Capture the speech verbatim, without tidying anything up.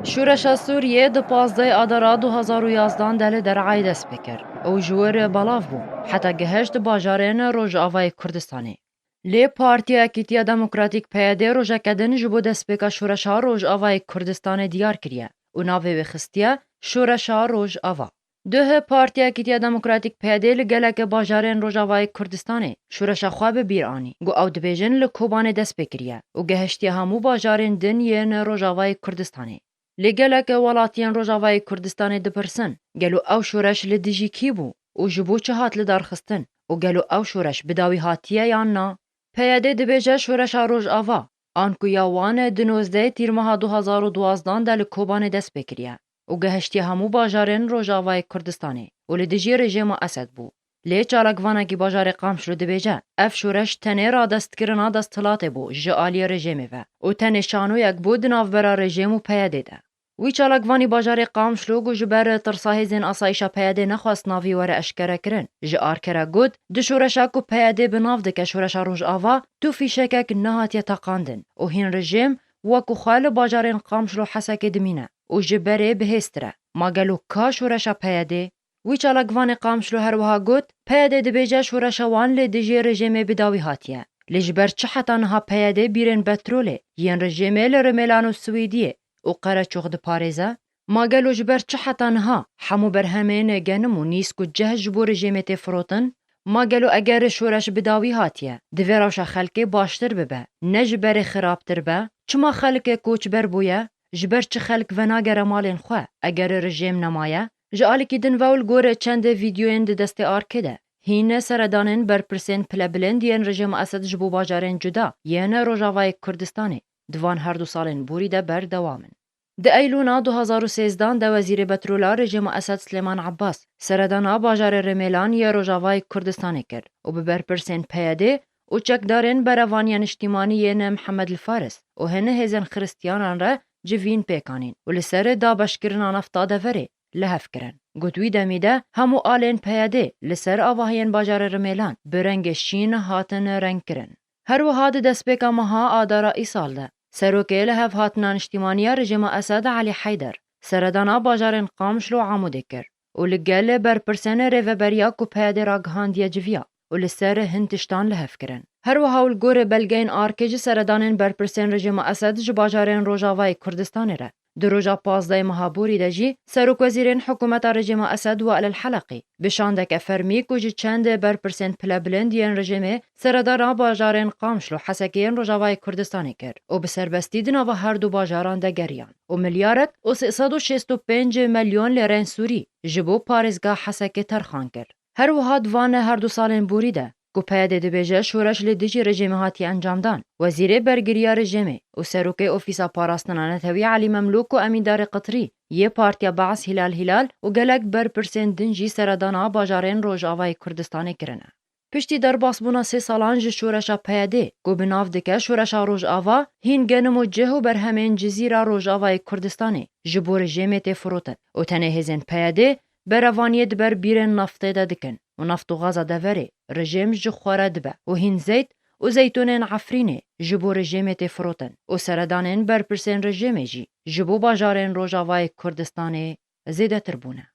Şoreşa Sûriyê di pazdeh Adara du hazar û yazdan de li Derayê dest pê kir û ji wir belav bû, heta gihişt bajarên Rojavayê Kurdistanê. Lê Partiya Yekîtiya Demokratîk P Y D rojeke din ji bo destpêka şoreşa Rojavayê Kurdistanê diyar kiriye û navê wê xistiye Şoreşa Rojava. Duh Partiya Yekîtiya Demokratîk P Y D li gelek bajarên Rojavayê Kurdistanê şoreşa xwe bi bîr anî. Got ew dibêjin li Kobanê dest pê kiriye û gehiştiye hemû bajarên din yên Rojavayê Kurdistanê. Lê gelek welatiyên Rojavayê Kurdistanê dipirsin, gelo ew şoreş li dijî kî bû û ji bo çi hat lidarxistin û gelo ew şoreş bi dawî hatiye yan na? P Y D dibêje şoreşa Rojava, anku ya wan di nozdeh Tîrmeha du hazar û duwazdan de li Kobanê dest pê kiriye û gehiştiye hemû bajarên Rojavayê Kurdistanê û li dijî rejîma Esed bû. Lê çalakvanekî bajarê Qamişlo dibêje, ev şoreş tenê radestkirina desthilatê bû ji aliyê rejîmê ve û tenê şanoyek bû di navbera rejîm û P Y D de. Wî çalakvanî bajarê Qamişlo got ji ber tirsa hêzên asayîşa P Y D nexwest navî were eşkerekirin. Ji Arke re got, di şoreşa ku P Y D bi nav dike şoreşa Rojava, tu fîşekek nehatiye teqandin û hîn rejîm wekî xwe li bajarên Qamişlo Hesekê dimîne û ji berê bihêztir e. Ma gelo ka şoreşa P Y D? Wî çalakvanê Qamişlo her wiha got, P Y D dibêje şoreşa wan li dijî rejîmê bi dawî hatiye. Lê ji ber çi heta niha P Y D bîrên petrolê yên rejîmê li Rimêlan û Swêdiyê û Qereçox diparêze? Ma gelo ji ber çi heta niha hemû berhemên genim û nîsk û ceh ji bo rejîmê tê firotin? Ma gelo eger şoreş bi dawî hatiye, divê rewşa xelkê baştir bibe, ne ji berê xirabtir be? Çima xelk koçber bûye? Ji ber çi xelk venagere malên xwe, eger rejîm nemaye? Ji alîkî din ve û li gor çend vîdyoyên di destê Arkê de, hîn seredanên berpirsên pilebilind yên rejîma Esed ji bo bajarên cuda yên Rojavayê Kurdistanê di van her du salên borî de berdewam in. Di Eylûna du hazar û sêzdan de Wezîrê Petrola rejîma Esed Silêman Ebbas seredana bajarê Rimêlan yê Rojavayê Kurdistanê kir û bi berpirsên P Y D û çekdarên Berevaniya Niştîmanî yên Mihemed li Faris û hin hêzên Xiristiyanan re civîn pêk anîn û li ser dabeşkirina nefta deverê li hev kirin. Got wî demî de hemû alên P Y D li ser avahiyên bajarê Rimêlan bi rengê şîn hatin rengkirin. Her wiha di destpêka meha Adara îsal de, serokê lihevhatina niştîmaniya rejîma Esed Elî Heyder seredana bajarên Qamişlo û Amûdê kir û li gel berpirsên rêveberiya ku P Y D ragihandiye civiya û li ser hin tiştan li hev kirin. Her wiha û li gorî belgeyên Arkê ji seredanên berpirsên rejîma Esed ji bajarên Rojavayê Kurdistanê re, di roja pazdehê meha Borî de jî serokwezîrên hikûmeta rejîma Esed Wail El Heleqî bi şandeke fermî ku ji çend berpirsên pilebilind yên rejîmê seredana bajarên Qamişlo Hesekê yên Rojavayê Kurdistanê kir û bi serbestî di nava her du bajaran de geriyan û milyarek û sê sed û şêst û pênc milyon lêrên Sûrî ji bo parêzgeha Hesekê terxan kir. Her wiha di van her du salên borî de ku P Y D dibêje şoreş li dijî rejîmê hatiye encamdan, Wezîrê Bergiriya Rejîmê û Serokê Ofîsa Parastina Netewî Elî Memlûk û Emîndarê Qitrî yê Partiya Beas Hilal Hilal û gelek berpirsên din jî seredana bajarên Rojavayê Kurdistanê kirine. Piştî derbasbûna sê salan ji şoreşa P Y D, ku bi nav dike Şoreşa Rojava, hîn genim û cih û berhemên Cizîra Rojavayê Kurdistanê ji bo rejîmê tê firotin û tenê hêzên P Y D berevaniyê di ber bîrên naftê de dikin û naft û gaza deverê rejîm ji xwe re dibe û hîn zeyt û zeytûnên Efrînê ji bo rejîmê tê firotin û seredanên berpirsên rejîmê jî ji bo bajarên Rojavayê Kurdistanê zêdetir bûne.